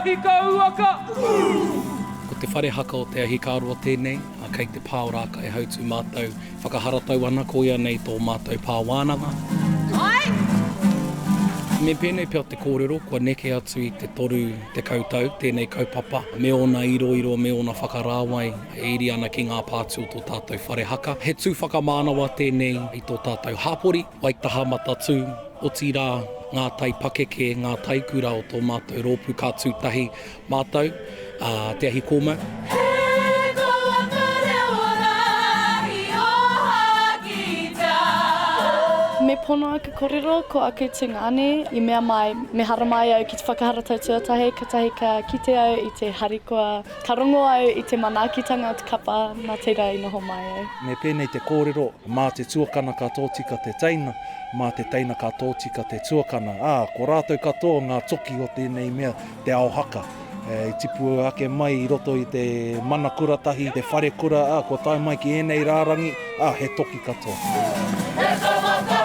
Ahikauaka! Ko te whare haka o Te Ahikāroa tēnei, ā, kei te pā o Rākaihautū mātou whakaharatau ana, koia nei tō mātou pā wānanga. Me pēnei pea te kōrero, kua neke atu i te 30 tau tēnei kaupapa, me ōna iroiro, me ōna whakarāwai e iri ana ki ngā pātū o tō tātou whare haka. He tū whakamānawa tēnei i tō tātou hāpori, Waitaha Matatū, otirā, ngā taipakeke, ngā taikura o tō mātou rōpū ka tū tahi Mātou, a Te Ahi Kōmau. He kouaka reo ora i Ōhakitia. Me pono aku korero, ko aku tungane i mea mai me haramai au ki te whakaharatau tuatahi, katahi ka kite au i te harikoa, ka rongo au i te manaakitanga o te kapa, na tera i noho mai au. Me pēnei te kōrero, mā te tuakana ka tōtika te teina, mā te teina ka tōtika te tuakana, ā, ko rātou katoa ngā toki o tēnei mea, te ao haka. I tipu ake mai i roto i te mana kura tahi, te whare kura, ā, kua tae mai ki ēnei rārangi, ā, he toki katoa. He tangata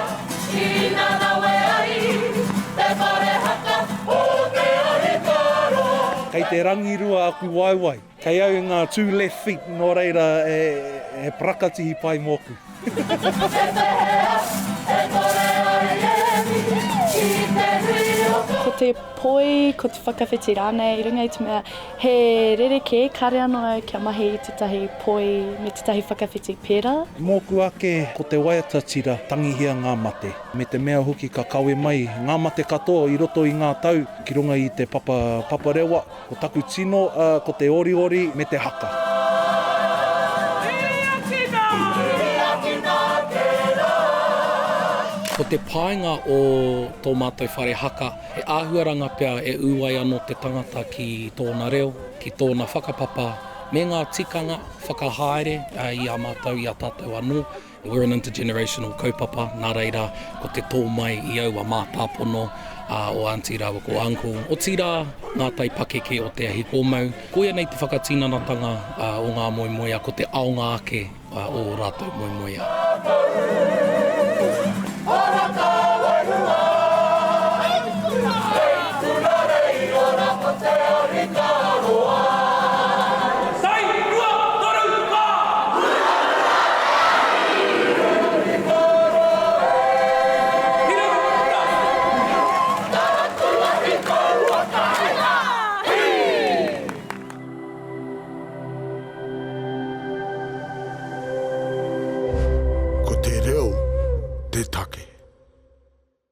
i nanawe ai te whare haka o Te Ahikāroa. Kei te rangirua aku waewae. Kei au ngā tū left feet, nō reira he parakatihi pai mōku. Me pehea e kore ai e mihi ki te hui o ka. Ko te poi, ko te whakawhiti rānei, i runga i te mea he rerekē, kāre anō au kia mahi i tētahi poi me tētahi whakawhiti pērā. Mōku ake, ko te waiata tira, tangihia ngā mate. Me te mea hoki ka kawe mai ngā mate katoa i roto i ngā tau ki runga i te papa paparewa. Ko taku tino, ko te oriori me te haka. Riakina! Riakina tērā! Ko te painga o tō mātou whare haka, he āhuaranga pea e ū ai anō te tangata ki tōna reo, ki tōna whakapapa, me ngā tikanga whakahaere i a mātou, i a tātou anō. We're an intergenerational kaupapa, nā reira, ko te tō mai i aua mātāpono o Aunty rāua ko Uncle, otirā, ngā taipakeke o Te Ahi Kōmau. Koia nei te whakatinanatanga o ngā moemoeā, ko te aonga ake o ō rātou moemoeā. Tai, rua, toru, wha! Ko te reo te take.